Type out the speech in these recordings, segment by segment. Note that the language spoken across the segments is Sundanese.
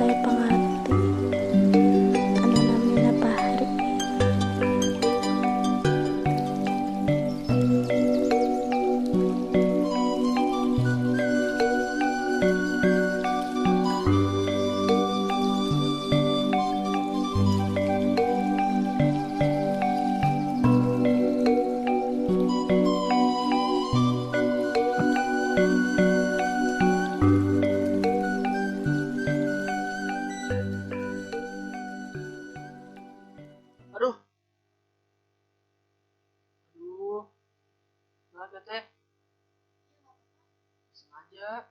Saya pangarti anu namina Pahri. Aduh. Aduh. Maaf ya teh. Sengaja.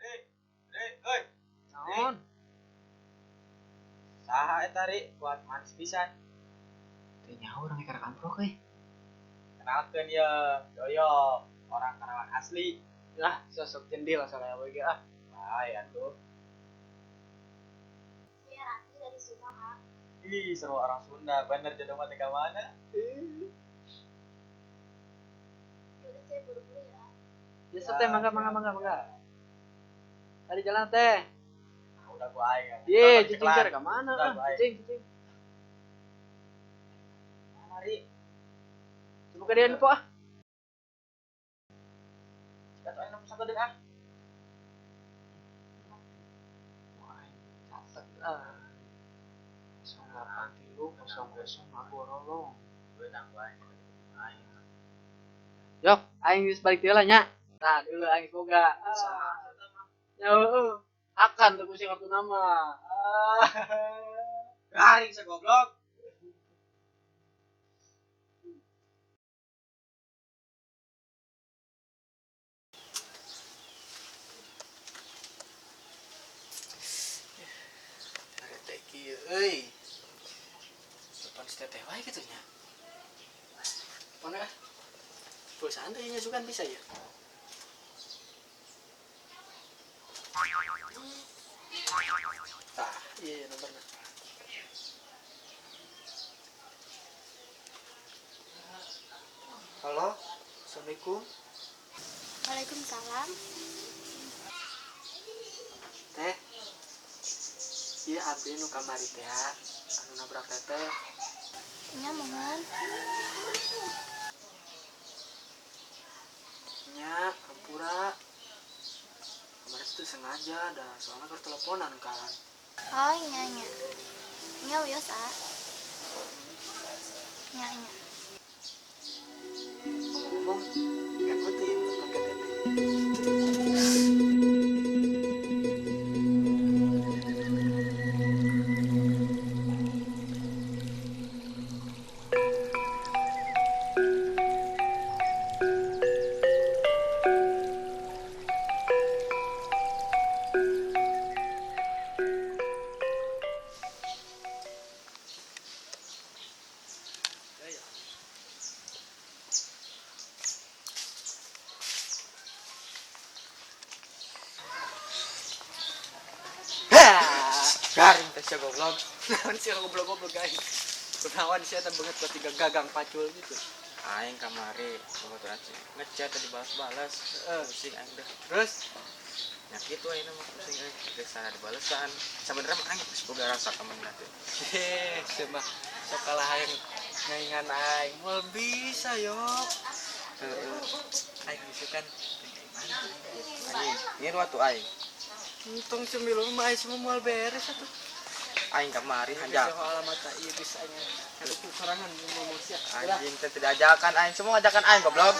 Ri, oi. Naon? Saha eta ri kuat manis pisan. Teu nyaho urang keur kamprok euy. Kenalkeun ye, Doyo, orang Karawang asli. Lah, sosok jendil asal aya we ge ah. Ah, ya tuh. Saya Rati dari Subang, ah. Ih, seru orang Sunda, bener jodoh mah teh ka mana? Udah saya buru-buru ya. Ya teh mangga mangga mangga mangga. Tadi jalan teh. Ah, udah gua aing. Ye, cicing keur ka mana Udah, ah? gua aing. Cicing, cicing. Mana ri? Coba ke dia info ah. Jika tuh aing sakedeung ah. Wah, catet ah. 083 00 ngagorolong. Beunang gua aing. Aing. Yok, aing geus balik deui lah nya. Nah, dulu aing boga. Ah. Ya heueuh. Akan tuh pusing kartu nama. Ah. Garing segoblok. Teh kieu euy. Depan si teteh wae kitu nya. Mana ah? Pulsaan teh nya sugan bisa ya. Tah, iya nomorna. Halo, Assalamualaikum. Waalaikumsalam. Teh. Ieu abdi nu kamari teh anu nabrak teteh. Nya mohon. Nya, hampura. Kemarin itu sengaja dah, soalnya keur teleponan kan. Oh, nya nya. Nya wios ah. Nya nya. Ngomong, ikutin pakai teteh. Garing teh sia goblok. Naon sih goblok-goblok guys. Kunaon sih eta beungeut buat tiga gagang pacul gitu. Aing kamari kebetulan sih ngechat tadi balas-balas. Pusing aing deh. Terus Nya kitu aing mah pusing euy. Geus sana dibalesan. Sabenerna mah aing geus boga rasa ka manehna teh. Heh, sia mah sok kalah aing ngaingan aing moal bisa yok. Heeh. Aing bisa kan mana? Anjing, ngiru atuh aing. Untung cemilu mah aing semua moal beres atuh. Aing kamari hanjak. Bisa alamat ieu bisa aing ngaduku sorangan ngomong sia. Anjing teh tidak ajakan aing, semua ajakan aing goblok.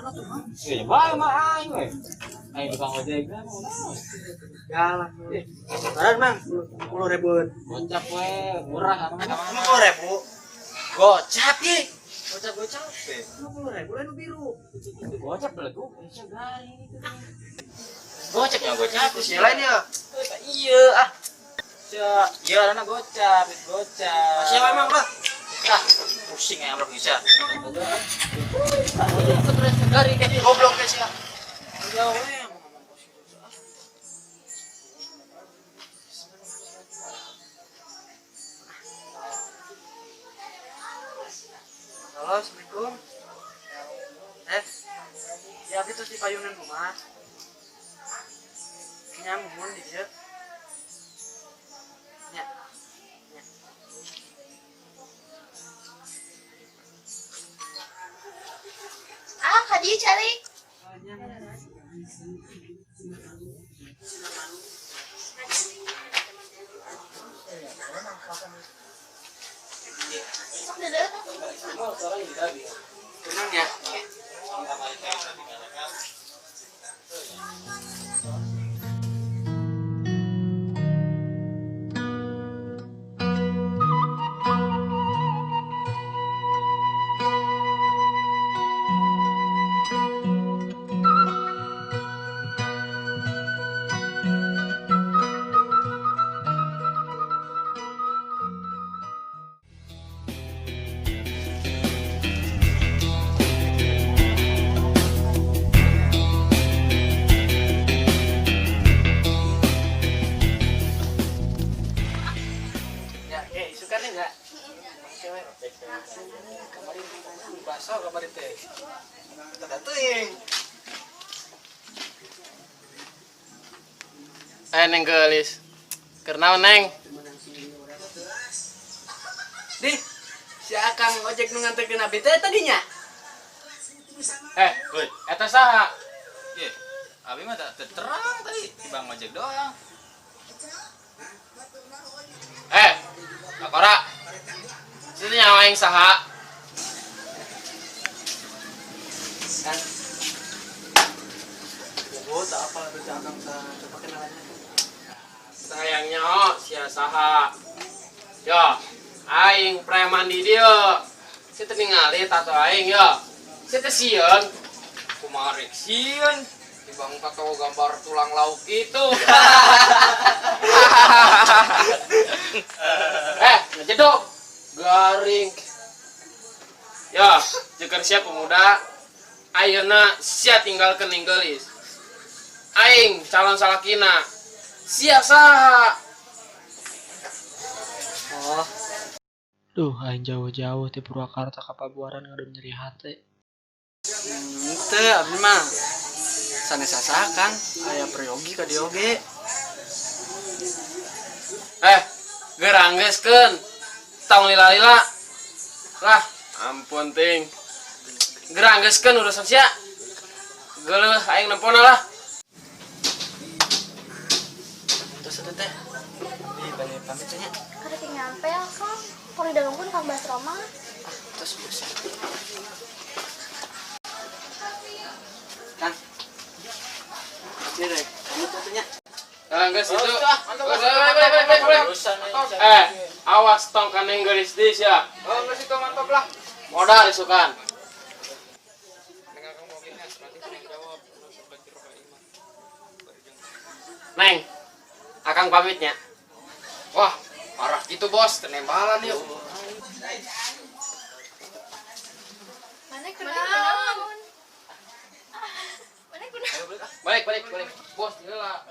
Mana tuh, Mang? Ya bae mah aing we. Aing tukang ojek mah. Galak. Baran, Mang. 10.000. Gocap we, murah kan. Emang 10.000? Gocap ye. Gocap-gocap. 50.000 lain biru. Gocap belegu, bisa garing itu. Gocap ya gocap. Si lain ya. Iya ah. Sia, iya arana gocap, gocap. Siapa emang, Pak? Ah, pusing ya bro bisa. Goblok ke sia. Jauh we. Halo, Assalamualaikum. Ya abdi terus di payungan rumah. Nya muhun di dieu. Nya. Nya. Ah, ka dieu calik. Oh, nya. Sok deuleu. Tenang ya. Ya, isukan enggak? Cewek. Kemarin bakso kemarin teh. Kita teuing. Neng geulis. Keur naon, Neng? Dih, si Akang ojek nu nganterkeun abi teh tadinya. Woi. Eta saha? Ye, abi mah tak terang tadi di bang ojek doang. Kakora. Situ nyawa aing saha? Kan. Oh, tak apa tuh si Akang sa coba kenalannya. Sayangnya oh, sia saha. Yo, aing preman di dieu. Sia teu ningali tato aing yo. Sia teh sieun. Kumaha rek sieun? Di bang tato gambar tulang lauk itu. Ngejedok. Garing. Yo, jeker sia pemuda. Ayeuna sia tinggalkeun ning geulis. Aing calon salakina. Sia saha? Oh, Duh, aing jauh-jauh ti Purwakarta ka Pabuaran ngadon nyeri hate. Teu abdi mah sanes saha Kang, aya peryogi ka dieu oge. Geura anggeuskeun. Tong lila-lila. Lah, ampun ting. Geura anggeuskeun urusan sia. Geuleuh aing nempona lah. Terus eta teh. Di bade pamit nya. Karek nyampe Kang. Kalau didagangkeun Kang Basro mah. Ah, terus biasa. Kang. Ieu deh, pamit atuh nya. Geus itu. Balik, balik, balik, balik. Awas tong ka neng geulis deui sia. Oh, geus itu mantap lah. Modal isukan. Neng, Akang pamitnya. Wah, parah gitu bos, tenembalan yuk. Mana kunaon? Mana kunaon? Balik, balik, balik. Bos, heula.